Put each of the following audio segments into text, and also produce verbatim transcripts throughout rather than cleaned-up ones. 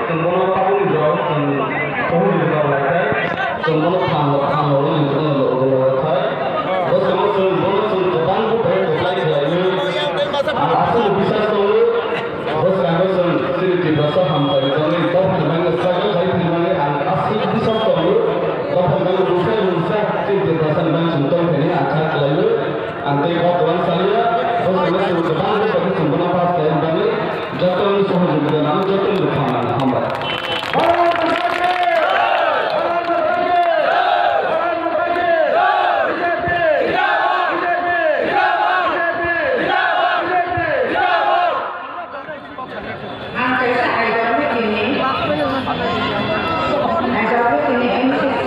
Chwng bono tabukni jora chwng pohor ni jora lai khe, chwng bono phan, phan rwui chwng bono logi logi thai. Bwskango chwng bono chwng kwbang buphai kwplai khlaiwi. Ang aswk bisas tongo, bwskango chwng chini Tiprasa hamjakni bagwi dophani bagwi struggle khai phani bagwi ang aswk bisas tongo. Dophani bagwi bwsai mungsa chini Tiprasani bagwi chwng tong phani ang kha khlaiwi. Ang tei kok kwbang saliya, bwskango chwng kwbang buphai chwng bono pass khlai bagwi. Joto ni sohojogita nang, joto ni bwkhang nang, hambai. Ang kaisa idol meeting ni, idol meeting ni M C C,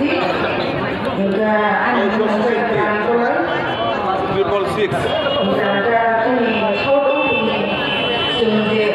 hingkha ani mung khe Triple six. Hingkha chini South India ni chwng je